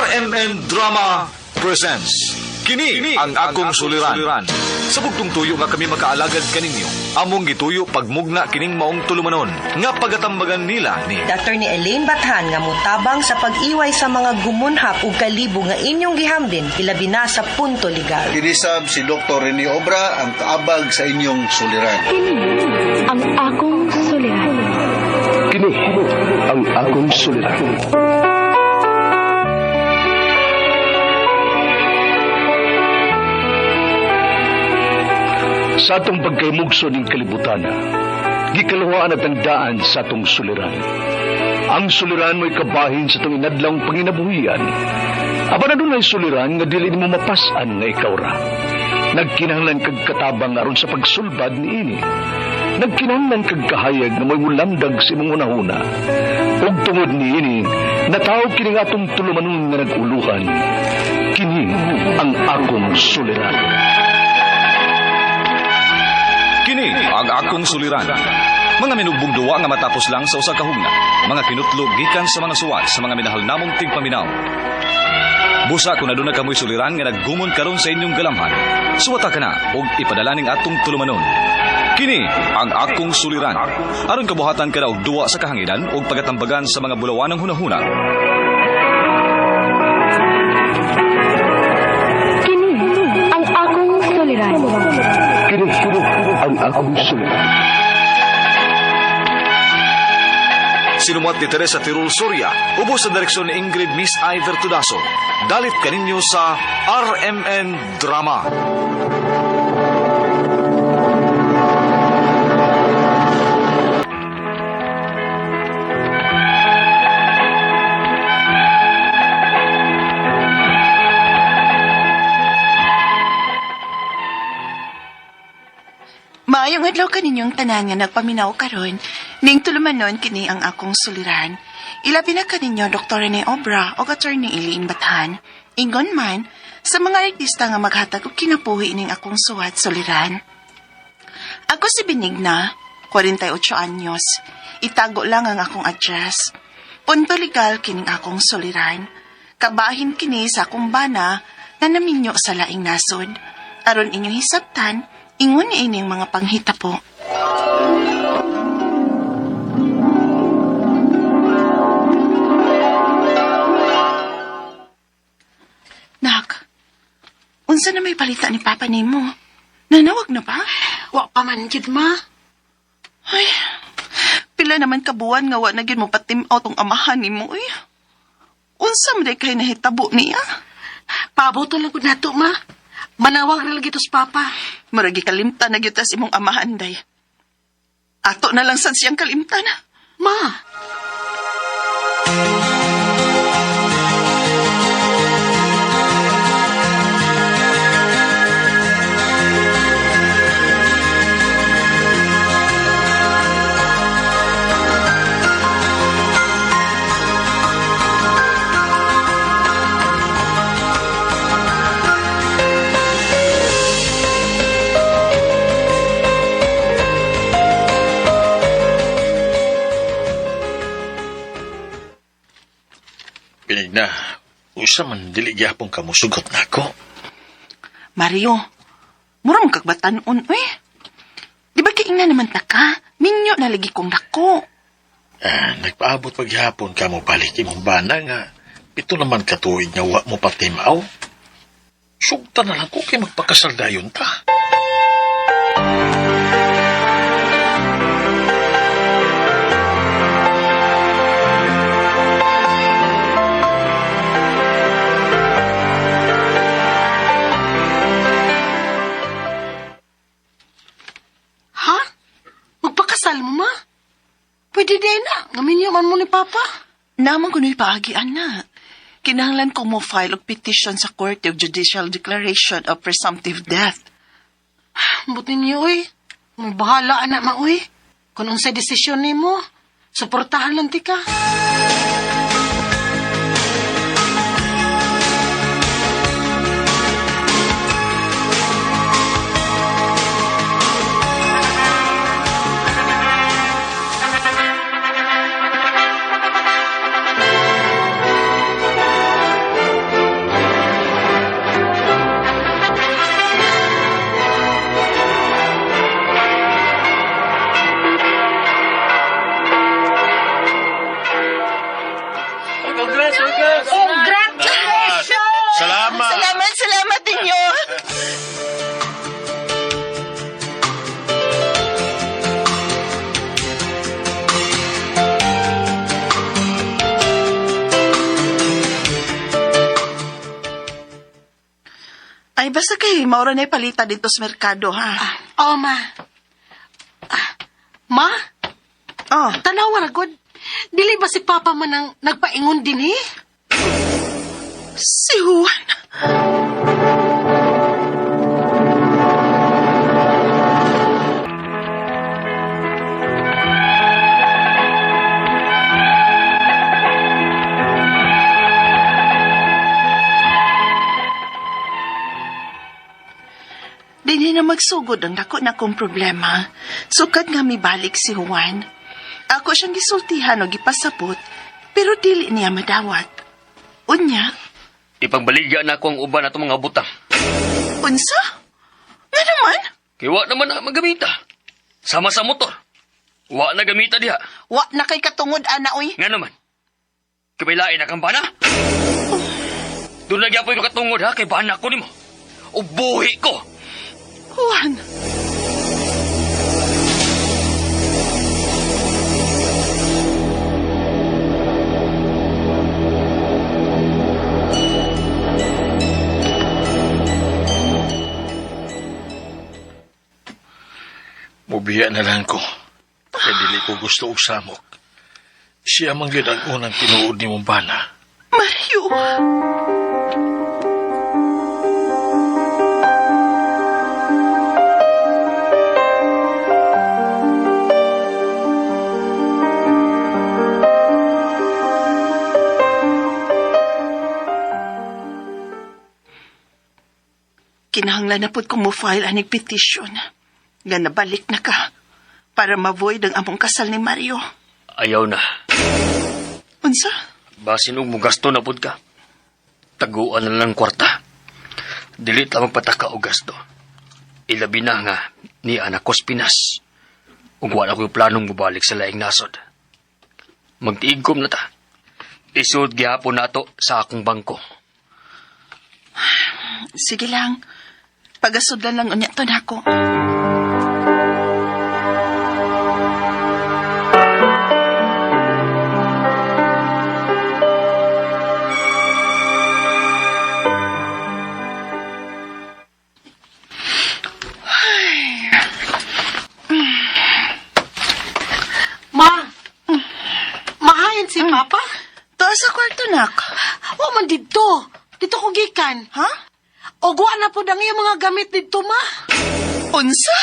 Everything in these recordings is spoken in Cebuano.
RMN Drama presents Kini ang akong suliran. Sa bugtong tuyo nga kami makaalagad kaninyo, among gituyo pagmugna kining maong tulumanon nga pagatambagan nila ni Attorney Elaine Bathan nga motabang sa pag-iway sa mga gumunhap ug kalibo nga inyong gihambin ilabi na sa punto legal. Kinisab si Dr. Rene Obra ang kaabag sa inyong suliran. Kini ang akong suliran. Kini ang akong suliran. Sa atong pagkaymugso ning kalibutan, gikaluhaan at ang daan sa atong suliran. Ang suliran mo'y kabahin sa atong inadlawng panginabuhian. Apan adunay suliran nga dili nimo mapas-an nga ikaw ra. Nagkinahanglan kag katabang aron sa pagsulbad niini. Nagkinahanglan kag kahayag nga mo'y mulamdag sa imong hunahuna. Ug tungod niini, nataw kini nga atong tulumanon nga nag-uluhan. Kini ang akong suliran. Kini ang akong suliran. Mga minugbong duwa nga matapos lang sa usa ka hugna. Mga kinutlog gikan sa mga suwat sa mga minahal namong tigpaminaw. Busa kung aduna kamoy suliran nga naggumon karon sa inyong galamhan, suwata ka na og ipadala ning atong tulumanon. Kini ang akong suliran. Aron kabuhatan ka na og duwa sa kahanginan og pagatambagan sa mga bulawanang hunahuna. Kini ang akong suliran. Kini ang akong suliran. Sinumuat ni Teresa Tirul Soria, ubos sa direksyon ni Ingrid Miss Iver Tudaso. Dalit kaninyo sa RMN Drama. Maayong adlaw kaninyong tanan nga nagpaminaw karon, ning tulumanon kini ang akong suliran. Ilabi na kaninyo Dr. Rene Obra o Attorney Eileen Bathan. Ingon man sa mga artista nga maghatag og kinabuhi ning akong suwat suliran. Ako si Benigna, 48 anyos. Itago lang ang akong address. Punto legal kining akong suliran. Kabahin kini sa akong bana nga naminyo sa laing nasod. Aron inyong hisabtan, ingon ni ining mga panghitabo. Nak, unsa na may palita ni Papa nimo? Nanawag na ba? Wa pa man gid ma. Ay, pila naman kabuan nga wa na gyud mo patim-out ang amahan nimo eh. Unsa man day kay nahitabo niya? Paabot lang gud nato ma. Manawag ra lagi tos papa. Murag gikalimtan na gyud tas imong amahan day. Ato na lang sad siyang kalimtan. Ma. Benigna, usa man dili gyapon ka mosugot nako. Mario, mura mong kagbatan-on, uy. Di ba kiingna naman ta ka? Minyo na lagi kong dako. Ah, nagpaabot pa gyapon ka mo balik imong bana nga pito naman katuig nga wa mo patimaw. Sugta na lang ko kay magpakasal dayon ta. Ha? Magpakasal mo ma? Pwede din na. Ngaminyo man mo ni papa. Naman kuno'y paagi, ana. Kinahanglan ko mo file og petition sa Court of Judicial Declaration of Presumptive Death. Buti niyo oy. May bahala ana ma oy. Kung unsay desisyon nimo, suportahan lang tika. Congratulations! Salamat. Salamat, salamat ninyo. Ay, basta kay maura na palita dito sa merkado, ha? Oh, ma. Ah, ma, Oh, tanawa ra gud. Dili ba si Papa man ang nagpaingon din eh? si Juan. Dinhi na magsugod ang dako na kong problema. Sukad nga mibalik si Juan. Ako siyang gisultihan o gipasabot, pero dili niya madawat. Unya, Ipagbaligya na ako ang uban atong mga butang. unsa? Nga naman? Kay wa naman na magamita. Sama sa motor. Wa na gamita diha. Wa na kay katungod ana oy. Nga naman. Kabilain na kang bana. Doon lagi apoy katungod ha, kay bana ko nimo. Ubuhi ko. Juan. Mubiya na lang ko. Kaya dili ko gusto og samok. Siya man gyud ang unang tinuod ni mong bana. Mario. Kinahanglan na pud ko mo file anig petition. Nga nabalik na ka para ma-void ang among kasal ni Mario. Ayaw na. Unsa? Basin og mugasto na pud ka. Taguan na lang kwarta. Dili ta magpataka og gasto. Ilabi na nga ni anak kos Pinas. Ug wala ko'y planong mobalik sa laing nasod. Magtiigkom na ta. Isud gihapon nato sa akong bangko. Sige lang. Pagasudlan lang unya to nako. Ma, mahain si Papa? Tuwa sa kwarto nak. Wa man didto. Dito ko gikan. Ha? Og wa na pud ang iyang mga gamit didto, ma. Unsa?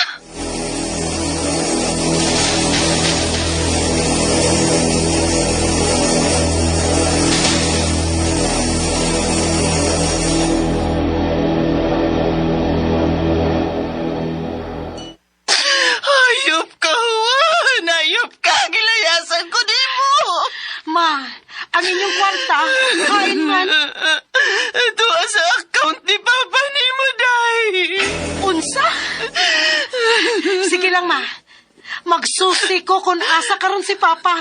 Ayop ka, Juan! Ayop ka! Gilayasan ko di mo! Ma, ang inyong kwarta, hain man. Tuwa sa account ni Papa ni mo, Day! Unsa? Sige lang, ma. Magsusi ko kung asa karon si Papa.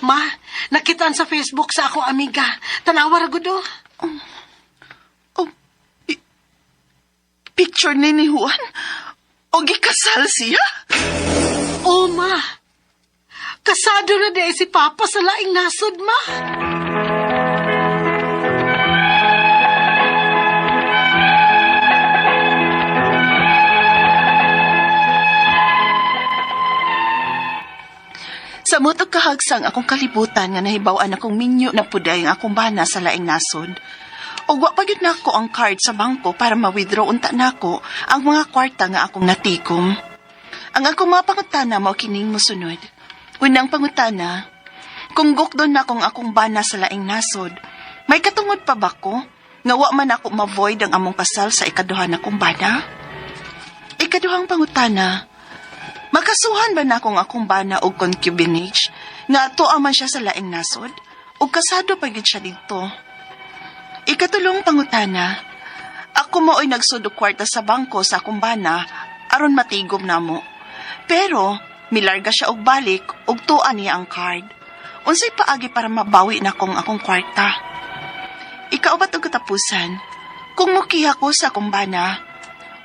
Ma, nakitaan sa Facebook sa akong amiga. Tanawa ra gud oh. Oh, picture ni Juan? O gikasal siya? Oh, ma. Kasado na di si Papa sa laing nasod, ma. Sa mutog kahagsang akong kalibutan nga nahibaw-an akong minyo na puday ang akong bana sa laing nasod. Ug wa pa gyud nako ang card sa bangko para ma-withdraw unta nako ang mga kwarta nga akong natikom. Ang akong mga pangutana mao kining mosunod. Unang pangutana, kung gukdon na kong akong bana sa laing nasod, may katungod pa ba ko nga wa man ako ma-void ang among kasal sa ikaduha na kong bana? Ikaduhang pangutana, makasuhan ba na akong akong bana og concubinage nga atoa man siya sa laing nasod ug kasado pa gyud siya didto? Ikatulong pangutana, Ako mao'y nagsud og kwarta sa bangko sa akong bana aron matigom namo. Pero milarga siya og balik ug tuan niya ang card. Unsay paagi para mabawi na kong akong kwarta? Ikaupat og katapusan, kung mukiha ko sa akong bana,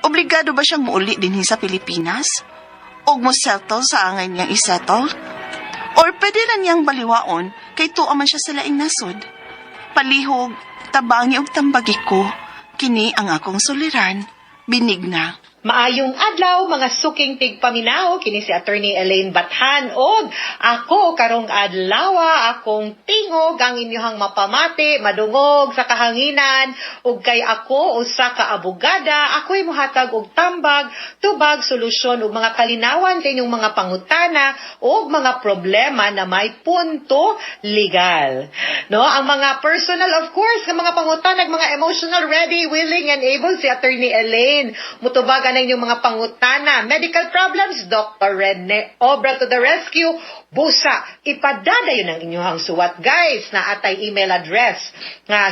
obligado ba siyang muuli dinhi sa Pilipinas? Og mo settle sa angay niyang isettle? Or pwede ra niyang baliwaon kay tuwa man siya sa laing nasod? Palihog, tabangi og tambagi ko. Kini ang akong suliran. Benigna. Maayong adlaw, mga suking tigpaminaw, kini si Attorney Elaine Bathan og ako karong adlaw, akong tingog ang inyong mapamati, madungog sa kahanginan, ug kay ako usa ka abogada, ako'y mohatag og tambag, tubag, solusyon ug mga kalinawan sa inyong mga pangutana ug mga problema na may punto legal. No, ang mga personal, of course, nga mga pangutana, mga emotional, ready, willing and able si Attorney Elaine mutubag ang inyong mga pangutana. Medical problems, Dr. Rene Obra to the rescue. Busa, ipadadayon ang inyong suwat, guys, na atay email address nga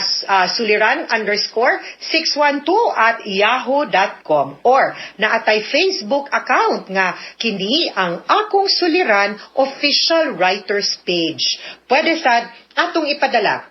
suliran_612@yahoo.com or na atay Facebook account nga kini ang Akong Suliran official writers page. Pwede sad atong ipadala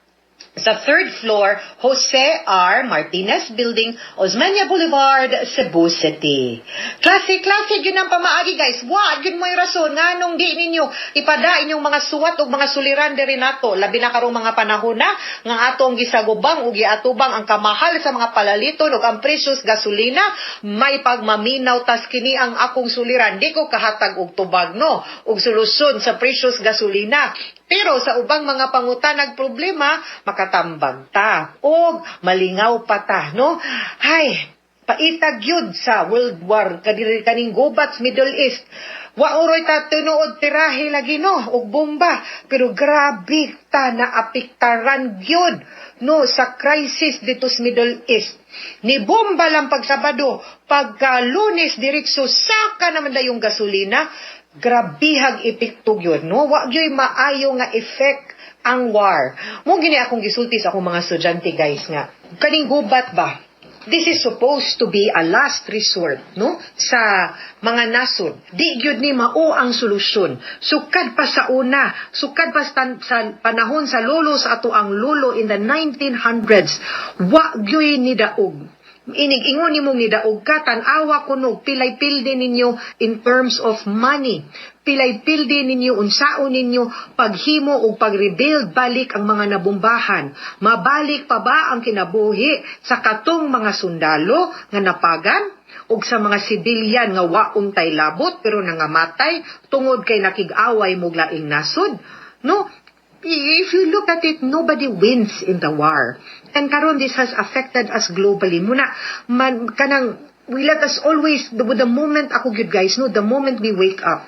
sa third floor, Jose R. Martinez Building, Osmeña Boulevard, Cebu City. Klase, klase, yun ang pamaagi, guys. Wa gyud mo'y rason nganong di ninyo ipada inyong mga suwat o mga suliran diri nato. Labi na karong mga panahon na nga atong gisagubang ug giatubang ang kamahal sa mga palaliton ug ang presyos gasolina, may pagmaminaw tas kini ang Akong Suliran. Di ko kahatag og tubag, no, ug solusyon sa presyos gasolina. Pero sa ubang mga pangutanag problema, makatambag ta og malingaw pa ta, no? Hay, paitag yun sa World War kadiri kaning gubat sa Middle East. Wa uroy ta tinuod tirahe lagi, no, og bomba, pero grabe ta na apektaran gyud, no, sa crisis dito sa Middle East. Ni bomba lang pag Sabado, pagka Lunes diretso saka naman dayong gasolina. Grabihag epekto gyud, no? Wa gyud maayo nga effect ang war. Mo gini akong gisulti sa akong mga estudyante, guys, nga kaning gubat ba, this is supposed to be a last resort, no, sa mga nasod. Di gyud ni mao ang solusyon. Sukad pa sa una, sukad pa sa panahon sa lolo sa ato ang lolo in the 1900s, wa gyud ni daog. Inig ingon nimo nidaog ka, tan-awa kuno pilay pildi ninyo in terms of money. Pilay pildi ninyo unsaon ninyo paghimo ug pag-rebuild balik ang mga nabombahan. Mabalik pa ba ang kinabuhi sa katong mga sundalo nga napagan ug sa mga sibilyan nga wa untay labot pero nangamatay tungod kay nakig-away mog laing nasod? No? If you look at it, nobody wins in the war. And karon this has affected us globally. Muna, man, kanang, we let us always, the moment ako gyud, guys, no, the moment we wake up,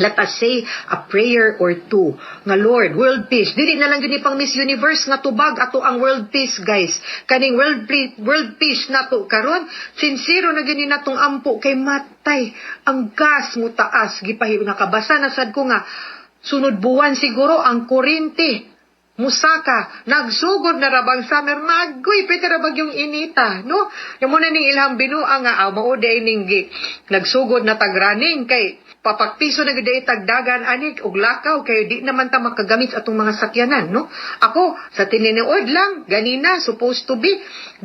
let us say a prayer or two. Nga Lord, world peace. Dili na lang gyud ni pang Miss Universe nga tubag ato ang world peace, guys. Kaning world peace nato karon, sincero na gyud ni natong ampo kay matay ang gas mo taas gipahi nakabasa na sad ko nga sunod buwan siguro ang kuryente musaka, nagsugod na rabang summer, magoy pwede rabag yung inita, no? Yung muna ning ilhang binuang nga ah, mao day ning nagsugod na tagraning kay papakpiso na gud tagdagan anik og lakaw kay di naman ta makagamit sa atong mga sakyanan, no? Ako sa tinuod lang ganina, supposed to be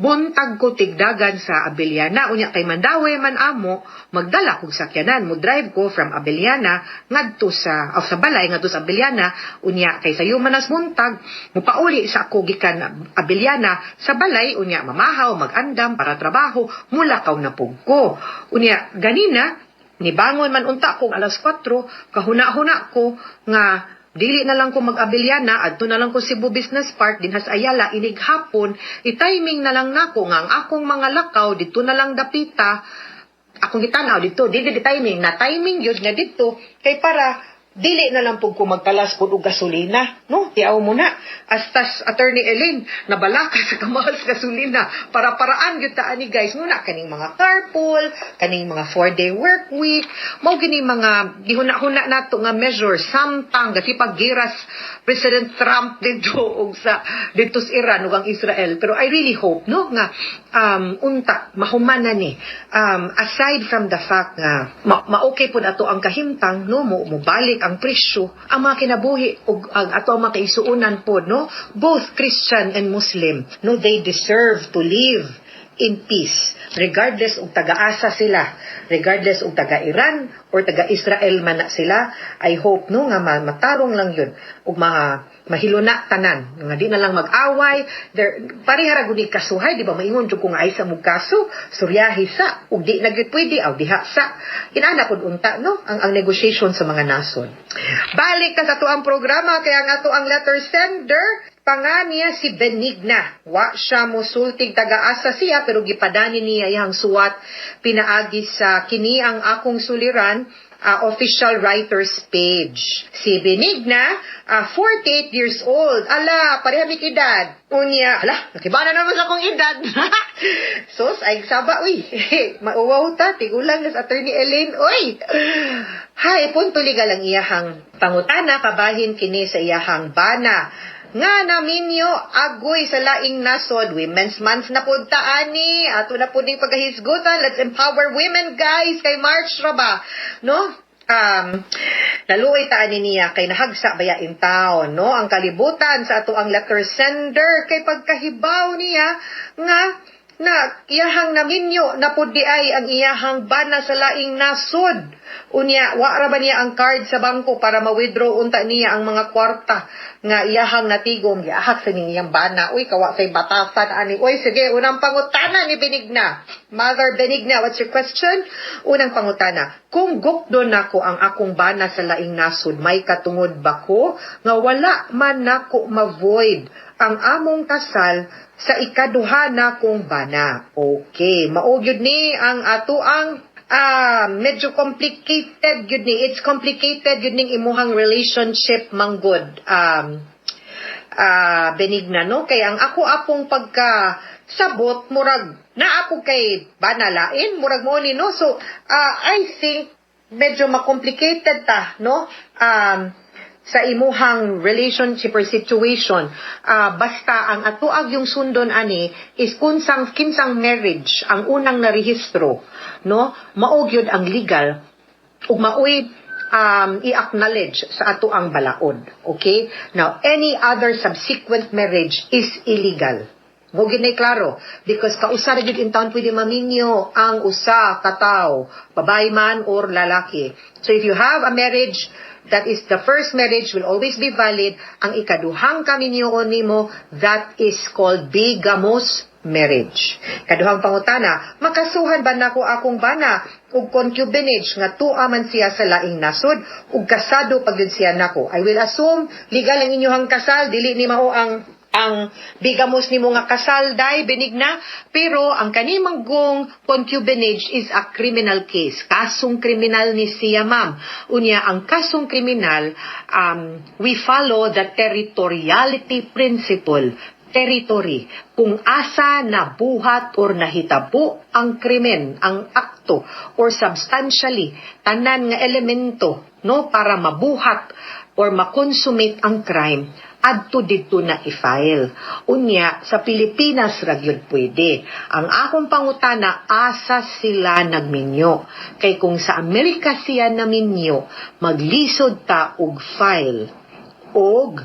buntag ko tigdagan sa Abellana, unya kay Mandaue man amo, magdala kog sakyanan, mo drive ko from Abellana ngadto sa o sa balay ngadto sa Abellana, unya kay sayo man as buntag mupauli sa ako gikan Abellana sa balay, unya mamahaw, magandam para trabaho, mulakaw na pug ko. Unya ganina nibangon man unta ko alas 4, kahuna-huna ko nga dili na lang ko mag-Abellana, adto na lang ko Cebu Business Park dinhas Ayala inig hapon, i-timing na lang nako nga ang akong mga lakaw dito na lang dapita akong gitan-aw dito, dili di timing na timing gyud nga dito kay para Dili na lang pud ko magtalas pud og gasolina, no? Tiaw mo na. Astas Attorney Elaine, nabalaka sa kamahal sa gasolina. Para paraan gyud ta ani, guys. Muna kaning mga carpool, kaning mga 4-day work week, mao gini mga gihuna-huna nato nga measure samtang gasipag-giras President Trump dito og sa dito sa Iran ug ang Israel. Pero I really hope, no, nga unta mahuman na ni, aside from the fact nga ma-okay pud ato ang kahimtang, no, mo mobalik ang presyo, ang mga kinabuhi ug ang ato ang mga kaigsuonan pod, no, both Christian and Muslim, no, they deserve to live in peace regardless og taga-asa sila, regardless og taga-Iran or taga-Israel man na sila. I hope, no, nga matarong lang yun ug ma mahiluna tanan nga di na lang mag-away there. Pareha ra gud ni kasuhay, di ba? Maingon jud ko nga ay sa mug kaso suryahi sa ug di na gyud pwede aw diha sa inana pud unta, no, ang negotiation sa mga nasod. Balik ta sa ato ang programa kay ang ato ang letter sender panga niya si Benigna. Wa siya mosultig taga-asa siya, pero gipadani niya iyang suwat pinaagi sa Kini ang Akong Suliran official writers page. Si Benigna, 48 years old. Ala, pareha mig edad. Unya, ala, nakibana naman sa akong edad. Sos, ay saba, uy. Mauwaw ta, tigulang nas Attorney Elaine, uy. Hay, punto legal ang iyahang pangutana, kabahin kini sa iyahang bana nga naminyo agoy sa laing nasod. Women's Month na pud ta ani, ato na pud ning pagahisgutan. Let's empower women, guys, kay March ra ba, no? Naluoy ta ani niya kay nahagsa baya in town, no, ang kalibutan sa ato ang letter sender kay pagkahibaw niya nga na iyahang naminyo na pud di ay ang iyahang bana sa laing nasod. Unya, wa ra ba niya ang card sa bangko para ma-withdraw unta niya ang mga kwarta nga iyahang natigom, giahak sa niyang bana. Uy, kawa say batasan ani. Uy, sige, unang pangutana ni Benigna. Mother Benigna, what's your question? Unang pangutana, kung gukdon nako ang akong bana sa laing nasod, may katungod ba ko nga wala man nako ma-void ang among kasal sa ikaduha na kong bana? Okay, mao gyud ni ang ato ang medyo complicated gyud ni. It's complicated gyud ning imuhang relationship manggod. Benigna, no, kay ang ako apong pagka sabot, murag naa po kay bana lain, murag mo ni, no? So I think medyo ma-complicated ta, no, sa imuhang relationship or situation. Basta ang atoag yung sundon ani is kunsang kinsang marriage ang unang narehistro, no, mao gyud ang legal ug maoy i-acknowledge sa ato ang balaod. Okay? Now, any other subsequent marriage is illegal. Mo gyud na klaro because kausa ra gyud in town pwede maminyo ang usa ka tawo, babae man or lalaki. So if you have a marriage, that is the first marriage will always be valid. Ang ikaduhang kaminyoon nimo, that is called bigamous marriage. Kaduhang pangutana, makasuhan ba nako akong bana og concubinage nga tua man siya sa laing nasod ug kasado pag yun siya nako? I will assume legal ang inyong kasal, dili ni mao ang bigamous nimo nga kasal, day Benigna, pero ang kanimanggong concubinage is a criminal case. Kasong kriminal ni siya, ma'am. Unya, ang kasong kriminal, we follow the territoriality principle. Territory, kung asa nabuhat or nahitabo ang krimen, ang akto, or substantially tanan nga elemento, no, para mabuhat or makonsumate ang crime, adto didto na i-file. Unya, sa Pilipinas ra gyud pwede. Ang akong pangutana, asa sila nagminyo? Kay kung sa Amerika siya naminyo, maglisod ta og file og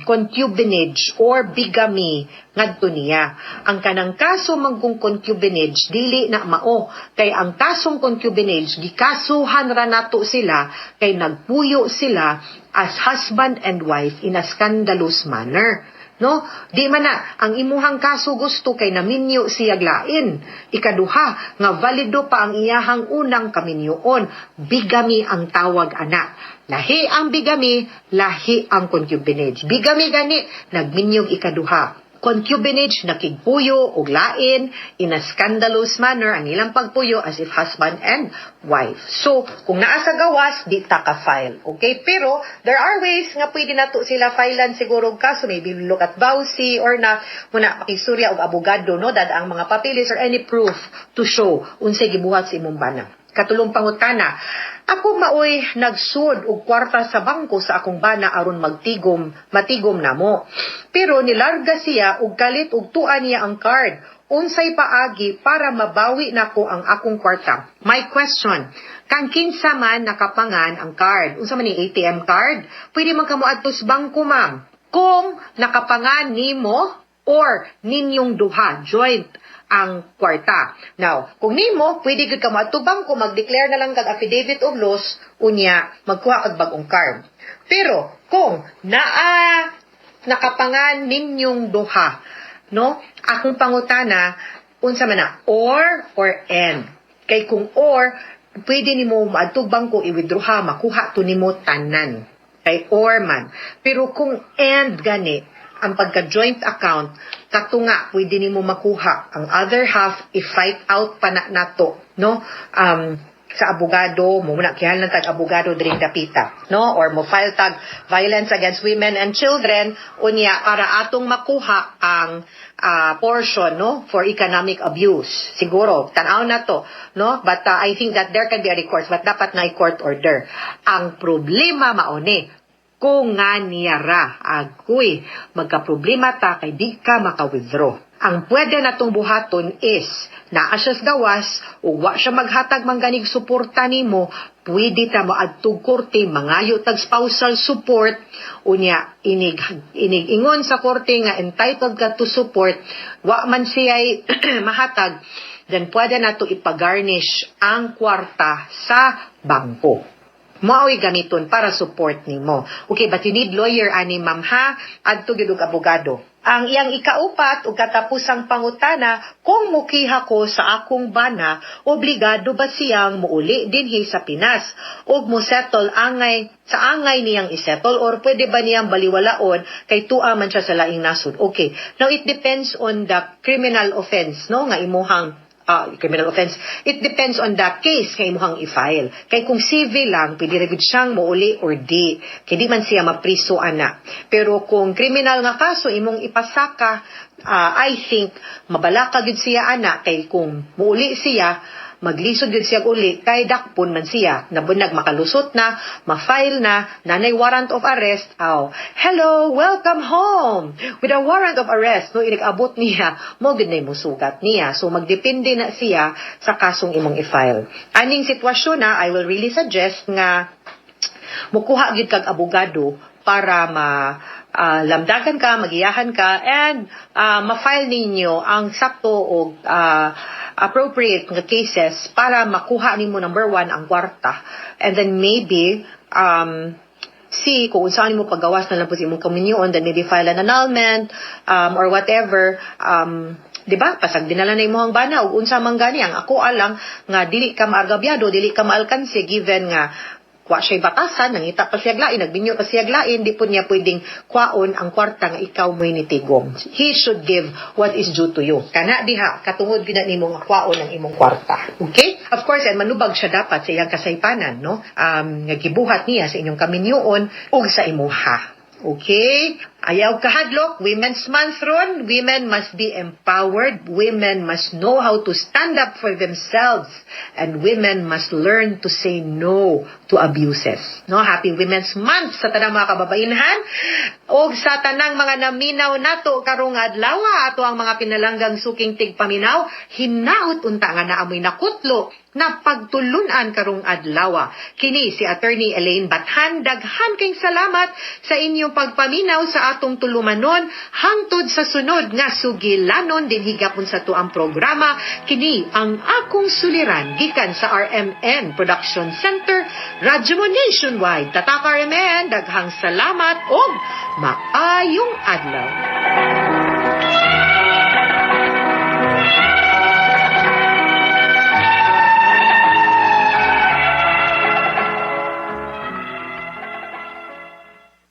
concubinage or bigamy ngadto niya. Ang kanang kaso manggong concubinage, dili na mao kay ang kasong concubinage, gikasuhan ra nato sila kay nagpuyo sila as husband and wife in a scandalous manner. No? Di man na ang imuhang kaso gusto kay naminyo siya lain. Ikaduha, nga valido pa ang iyahang unang kaminyoon. Bigamy ang tawag ana. Lahi ang bigamy, lahi ang concubinage. Bigamy gani, nagminyog ikaduha. Concubinage, nakigpuyo og lain in a scandalous manner ang ilang pagpuyo as if husband and wife. So, kung naa sa gawas, di ta ka-file. Okay? Pero, there are ways nga pwede nato sila filean siguro og kaso. Maybe look at VAWC or na muna pakisurya og abogado, no? Dad ang mga papeles or any proof to show unsay gibuhat sa imong bana. Katulong pangutana, ako maoy nagsud og kwarta sa bangko sa akong bana aron magtigom, matigom namo. Pero nilarga siya og kalit og tua niya ang card. Unsay paagi para mabawi nako ang akong kwarta? My question, kang kinsa man nakapangan ang card? Unsa man ni ATM card? Pwede man kamo adto sa bangko, ma'am. Kung nakapangan nimo or ninyong duha, joint ang kwarta. Now, kung nimo, pwede gud ka moadto bangko, mag-declare na lang kag affidavit of loss, unya magkuha kag bag-ong card. Pero kung naa nakapangan ninyong duha, no? Akong pangutana, unsa man na, or and? Kay kung or, pwede nimo maadto bangko i-withdraw ha, makuha to nimo tanan. Kay or man. Pero kung and gani, ang pagka-joint account, kato nga, pwede nimo makuha. Ang other half, i-fight out pa na nato, no? Sa abogado, mo muna kinahanglan tag abogado diri dapita, no? Or mo file tag violence against women and children unya para atong makuha ang portion, no, for economic abuse. Siguro tan-aw na to, no? But I think that there can be a recourse, but dapat na court order. Ang problema mao ni kung nga niya ra, agoy, magka-problema ta kay di ka maka-withdraw. Ang pwede natong buhaton is, naa siya sa gawas, ug wa siya maghatag mangganig suporta nimo, pwede ta moadtog korte, mangayo tag spousal support, unya inig ingon sa korte nga entitled ka to support, wa man siya'y mahatag, then pwede nato ipagarnish ang kwarta sa bangko. Mao'y gamiton para support nimo. Okay, but you need lawyer ani, ma'am, ha. Adto gyud og abogado. Ang iyang ikaupat ug katapusang pangutana, kung mukiha ko sa akong bana, obligado ba siyang muuli dinhi sa Pinas ug mo settle angay sa angay niyang isettle or pwede ba niyang baliwalaon kay tua man siya sa laing nasod? Okay. Now it depends on the criminal offense, no, nga imuhang criminal offense. It depends on the case nga imuhang i-file. Kay kung civil lang, pwede ra gud siyang muuli or di. Kay di man siya mapriso ana. Pero kung criminal nga kaso imong ipasaka, I think mabalaka gyud siya ana kay kung muuli siya, maglisod gyud siya uli kay dakpon man siya. Nabunag makalusot na, ma-file na, nanay warrant of arrest, aw, hello, welcome home. With a warrant of arrest, no, inig-abot niya, mo gud nay musugat niya. So magdepende na siya sa kasong imong i-file. Aning sitwasyon na, I will really suggest nga mukuha gyud kag abogado para ma lamdagan ka, magiyahan ka, and ma-file ninyo ang sakto o appropriate nga cases para makuha nimo, number one, ang kwarta. And then maybe, see kung saan mo paggawas na lang po sa imong kaminyoon, then maybe file an annulment, or whatever, di ba? Pasag dinala na imong bana ug unsa man gani ang ako alang nga dili ka maargabyado, dili ka maalkanse given nga wa siya'y batasan, nangita pa siya lain, nagbinyo pa siya lain, di po niya pwedeng kwaon ang kwarta nga ikaw mo'y nitigom. He should give what is due to you. Kana diha, katungod gyud na nimo nga kwaon ang imong kwarta. Okay? Of course, and manubag siya dapat sa iyang kasaypanan, no? Nga gibuhat niya sa inyong kaminyoon ug sa imuha. Okay? Ayaw kahadlok, Women's Month ron, women must be empowered, women must know how to stand up for themselves, and women must learn to say no to abuses. No, happy Women's Month sa tanang mga kababainhan og sa tanang mga naminaw nato karong adlaw, ato ang mga pinalanggang suking tigpaminaw, hinaot unta nga naamoy nakutlo na pagtulunan karong adlaw. Kini si Attorney Elaine Bathan, daghan kayong salamat sa inyong pagpaminaw sa atong tulumanon hangtod sa sunod nga sugilanon dinhi gapon sa tuang programa, kini ang Akong Suliran gikan sa RMN Production Center, Radyo Mo Nationwide. Tatak RMN, daghang salamat og maayong adlaw.